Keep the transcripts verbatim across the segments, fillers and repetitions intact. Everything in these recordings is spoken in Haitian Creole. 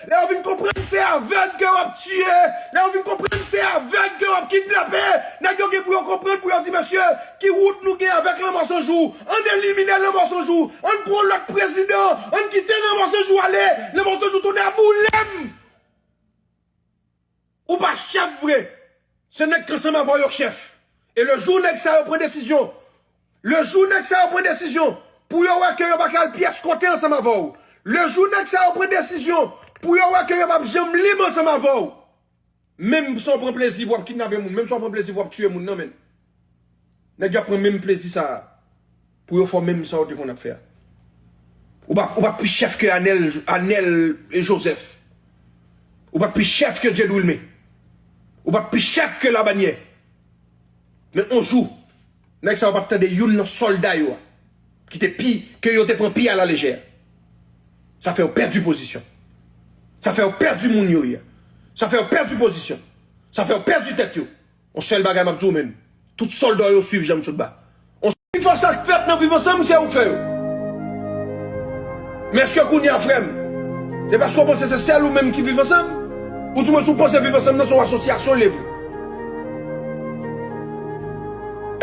Lè yo vin konprann se avèg ke w ap tiye, lè yo vin konprann se avèg ke w ap kidnape, nèg yo gen pou yo konprann pou yo di, mesye, ki wout nou gen avèk Lanmò San Jou? Ann elimine Lanmò San Jou, ann pran lòt prezidan, ann kite Lanmò San Jou ale, Lanmò San Jou tounen a boule m! Ou pa chèf vre. Se nèg k ansanm avè w yo k chèf. E le jou nèg sa yo pran desizyon, le jou nèg sa yo pran desizyon pou yo wè ke yo pa ka al pyès kote ansanm avè w, le jou nèg sa yo pran desizyon pou yo wè ke yo p ap janm lib ansanm avè w, menm sa w pran plezi pou w ap kidnape moun, menm sa w pran plezi pou w ap tiye moun nan, menn. Nèg yo ap pran menm plezi sa a pou yo fè w menm sa w te konn ap fè a. Ou pa, ou pa pi chèf ke Anèl, Anèl Joseph. Ou pa pi chèf ke Djedwilme. Ou pa pi chèf ke Labanyè. Men on jou, nèg sa yo p ap tande youn nan sòlda yo a, ki te pi, ke yo te pran pi alalejè. Sa fè yo pèdi pozisyon. Sa fè yo pèdi moun yo ye a. Sa fè yo pèdi pozisyon. Sa fè yo pèdi tèt yo. On sèl bagay m ap di w, menn. Tout sòlda yo swiv Janm Sotba. On sèl fòs sa k fèt nan Viv Ansanm, se ou k fè yo. Men èske kounye a, frè m, se paske w panse se sèl ou menm ki Viv Ansanm? Ou di mwen si w panse Viv Ansanm nan se yon asosyasyon l ye vre?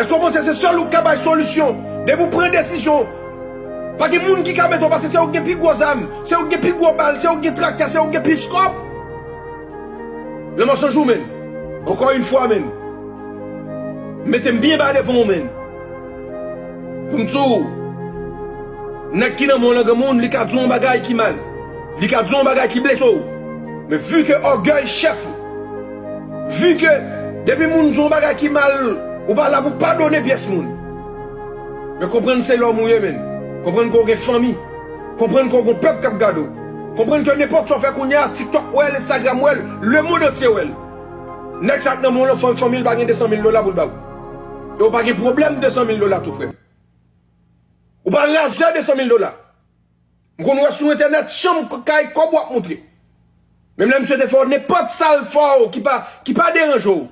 Èske w panse se sèl ou k ka bay solisyon? Depi w pran desizyon, pa gen moun ki ka mete w, paske se ou k gen pi gwo zam, se ou k gen pi gwo bal, se ou k gen traktè, se ou k gen pi kòb. Lanmò San Jou, menn. Encore une fois, menn. Mete m byen ba devan w, menn. Pou m di w, nèg ki nan men w lan granmoun, li ka di w yon bagay ki mal. Li ka di w yon bagay ki blese w. Men vi ke ògèy chèf ou, vi ke depi moun di w yon bagay ki mal, ou pa la pou padone pyès moun. Men konprann se lòm ou ye, menn. Konprann ke w gen fanmi. Konprann ke w gen pèp k ap gade w. Konprann ke nenpòt sa w fè kounye a, TikTok wè l, Instagram wè l, lemonn antye wè l. Nèg sa k nan men w lan, fanmi l pa gen de san mil dola pou l ba ou. E w pa gen pwoblèm de san mil dola tou, frè m. Ou pa razè de san mil dola. M konn wè sou entènèt, chanm, kay, kòb w ap moutre. Menm lè misye te fè w nenpòt sa l fè w ki pa, ki pa deranje w,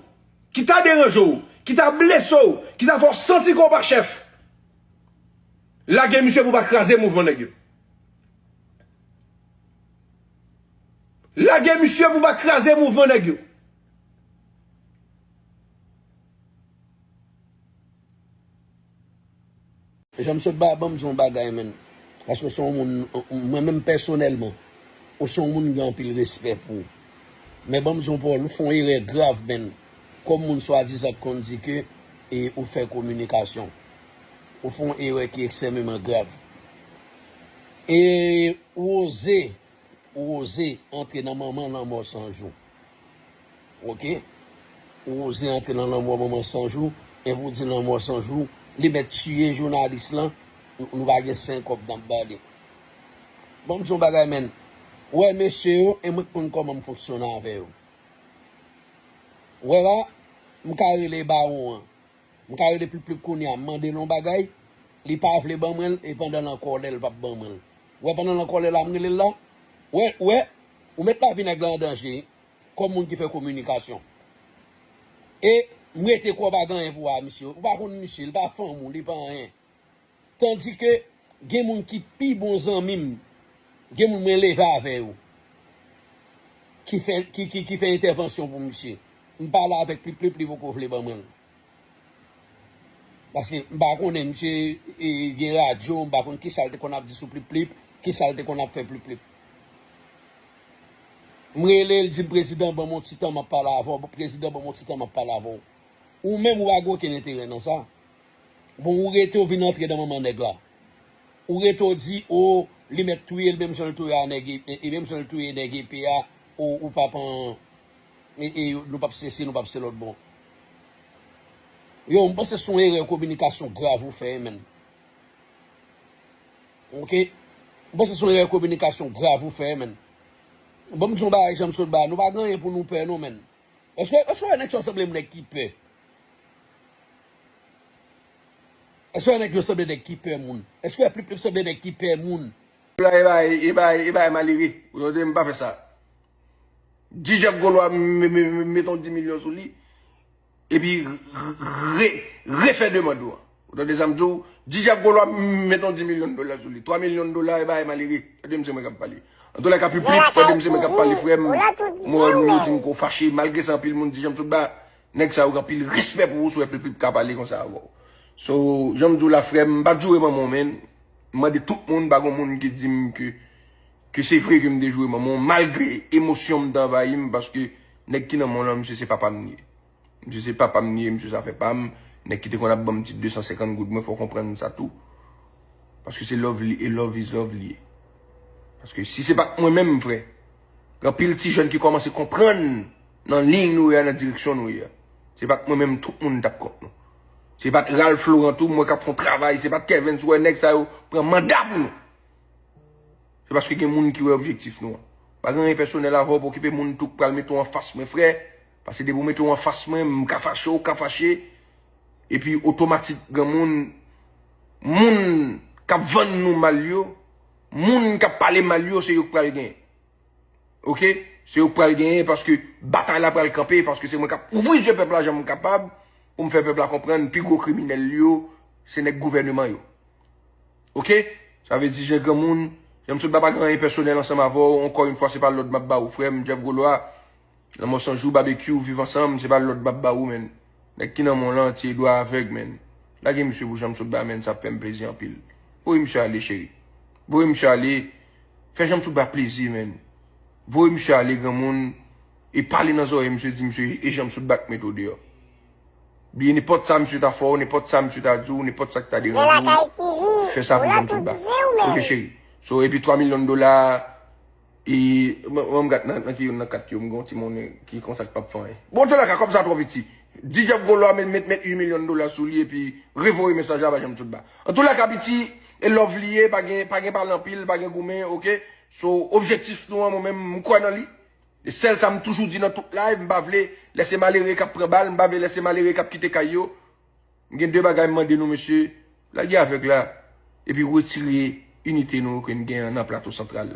ki ta deranje w, ki ta blese w, ki ta fè w santi ke w pa chèf, lage misye pou w pa kraze mouvman nèg yo. Lage misye pou w pa kraze mouvman nèg yo. Jan m sot ba, ban m di yon bagay, menn. Paske w se yon moun, mwen menm pèsonèlman, ou se yon moun m gen anpil respè pou ou. Men ban m di yon pawòl, ou fè yon erè grav, menn. Kòm moun swadizan k konn di ke, e, ou fè kominikasyon. Ou fè yon erè ki ekstrèmeman grav. E ou oze, ou oze antre nan manman Lanmò San Jou. Oke? Ou oze antre nan lanmò manman San Jou, epi w di Lanmò San Jou, li mèt tiye jounalis lan, nou, nou pa gen senk kòb n ap ba li. Ban m di yon bagay, menn. Ou wè mesye yo, e mwen k konn kòman m fonksyone avè yo. Ou wè la, m ka rele bawon an. M ka rele Plip Plip kounye a, m mande l yon bagay, li pa vle ban mwen l, e pandan l an kòlè, l p ap ban mwen l. Ou wè, pandan l an kòlè la, m rele l la, ou wè, ou wè, ou met lavi nèg la an danje, wi, kòm moun ki fè kominikasyon. E m rete kwè w pa gen anyen pou w a misye. Ou pa konn misye, li pa fanm ou, li pa anyen. Tandike gen moun ki pi bon zanmi m, gen moun mwen leve avè yo, ki fè, ki, ki, ki fè entèvansyon pou misye. M pale avèk Plip Plip, li poko vle ban mwen l. Paske m pa konnen misye, e, gen radyo, m pa konn kisa l te konn ap di sou Plip Plip, kisa l te konn ap fè Plip Plip. M rele l, di m, "Prezidan, ban m yon ti tan, m ap pale avè w. Prezidan, ban m yon ti tan, m ap pale avè w." Ou menm, ou pa gen okenn enterè nan sa. Bon, ou rete, ou vin antre nan manman nèg la. Ou rete, ou di, o, li mèt touye l, menm jan l touye a nèg, e, e, menm jan l touye nèg epe a, o, ou p ap an, e, e, nou p ap sesi, nou p ap se lòt bon. Yo, m panse se yon erè kominikasyon grav ou fè, menn. Oke? M panse se yon erè kominikasyon grav ou fè, menn. Ban m di yon bagay, Jan m sot ba, nou pa gen anyen pou nou pè, non, menn. Èske, èske w wè nèg sa yo sanble nèg ki pè? Èske w wè nèg yo sanble nèg ki pè moun? Èske w wè Plip Plip sanble nèg ki pè moun? La, e bay, e bay, e bay malere. Ou tande, m pa fè sa. Dijak Golwa m, m, m, m met yon dis milyon sou li. Epi re, re, refè demann ou an. Ou tande sa m di w? Dijak Golwa m met yon dis milyon dola sou li. Twa milyon dola, e bay malere. Tande m, se mwen k ap pale. Antoulèka, Pipip, pandan m se mwen k ap pale, frè m, mwen wè moun yo di m ko fache. Malgre sa, anpil moun di, Janm Soutba, nèg sa yo gen anpil respè pou ou, si w wè Pipip ka pale konsa avè w. So, jan m di w la, frè m, m pa t joure manman w, menn. M mande tout moun, pa gon moun ki di m ke, ke se vre ke m te joure manman w, malgre emosyon m te anvayi m, paske nèg ki nan men w lan, misye se papa m li ye. Misye se papa m li ye, misye sa fè pa m. Nèg ki te konn ap ban m ti de san senkant goud, mwen fè w konprann sa tou. Paske se love li, e love is love li ye. Paske si se pa t mwen menm, frè, gen anpil ti jèn ki kòmanse konprann nan liy nou ye a, nan direksyon nou ye a. Se pa t mwen menm, tout moun t ap kont nou. Se pa t Ralph Laurent tou, mwen k ap fè yon travay, se pa t Kevens, ou wè nèg sa yo pran manda pou nou. Se paske gen moun ki wè objektif nou an. Pa gen anyen pèsonèl avè w, pa okipe moun tou k pral mete w anfas mwen, frè. Paske depi w mete w anfas mwen, m ka fache, ou ka fache. Epi otomatik, gen moun, moun k ap vann nou mal yo, moun k ap pale mal yo, se yo k pral genyen. Oke? Se yo k pral genyen paske batay la pral kanpe, paske se mwen k ap ouvri je pèp la jan m kapab, pou m fè pèp la konprann pi gwo kriminèl yo, se nèg gouvèneman yo. Oke? Sa vle di, Jan granmoun, Janm Soutba pa gen anyen pèsonèl ansanm avè w, ankò yon fwa, se pa lòd m ap ba ou, frè m, Jeff Golois, Lanmò San Jou, Babekyou, Viv Ansanm, se pa lòd m ap ba ou, menn. Nèg ki nan men w lan, ti Edwa avèg, menn. Lage misye pou Janm Soutba, menn, sa ap fè m plezi anpil. Voye misye ale, cheri. Voye misye ale. Fè Janm Soutba plezi, menn. Voye misye ale, granmoun. E pale nan zòrèy misye, di misye, e Janm Soutba k mete w deyò. Bliye nenpòt sa misye ta fè w, nenpòt sa misye ta di w, nenpòt sa ki ta deranje w, fè sa pou Janm Soutba. Oke, cheri. So, epi twa milyon dola, e, mwen, mwen m gat nan, nan ki youn nan kat yo, m gen yon ti monnen ki konsa k p ap fè anyen. Bon, antoulèka, kòb sa twò piti. Di Jeff Golois met, met, met uit milyon dola sou li, epi revoye mesaj la ba Janm Soutba. Antoulèka, piti, e love li ye, pa gen, pa gen pale anpil, pa gen goumen, oke? So, objektif nou an, mwen menm, m kwè nan li. E sèl sa m toujou di nan tout live, m pa vle lè se malere k ap pran bal, m pa vle lè se malere k ap kite kay yo. M gen de bagay m mande nou, mesye, lage avèg la, epi retire inite nou ke n gen an nan Plato Santral.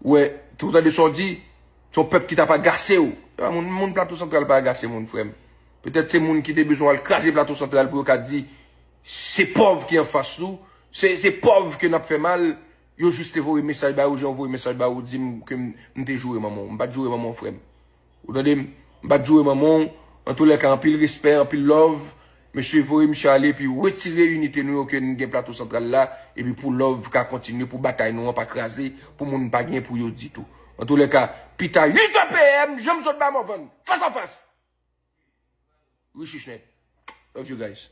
Ou wè, ou tande sa w di, se yon pèp ki t ap agase w. Se pa moun, moun Plato Santral pa agase moun, frè m. Petèt se moun ki te bezwen al kraze Plato Santral pou yo ka di, se pòv ki anfas nou, se, se pòv ke n ap fè mal, yo jis te voye mesaj ba yo, jan yo voye mesaj ba yo, di m ke m, m te joure manman w. M pa t joure manman w, frè m. Ou tande m? M pa t joure manman w. Antoulèka, anpil respè, anpil love. Mesye, voye misye ale, epi retire inite nou yo ke n gen Plato Santral la, epi pou love ka kontinye, pou batay nou an pa kraze, pou moun pa gen pou yo ditou. Antoulèka, pita uit è P M, Janm Soutba Morvan, fas a fas. Richich nèt. Love you guys.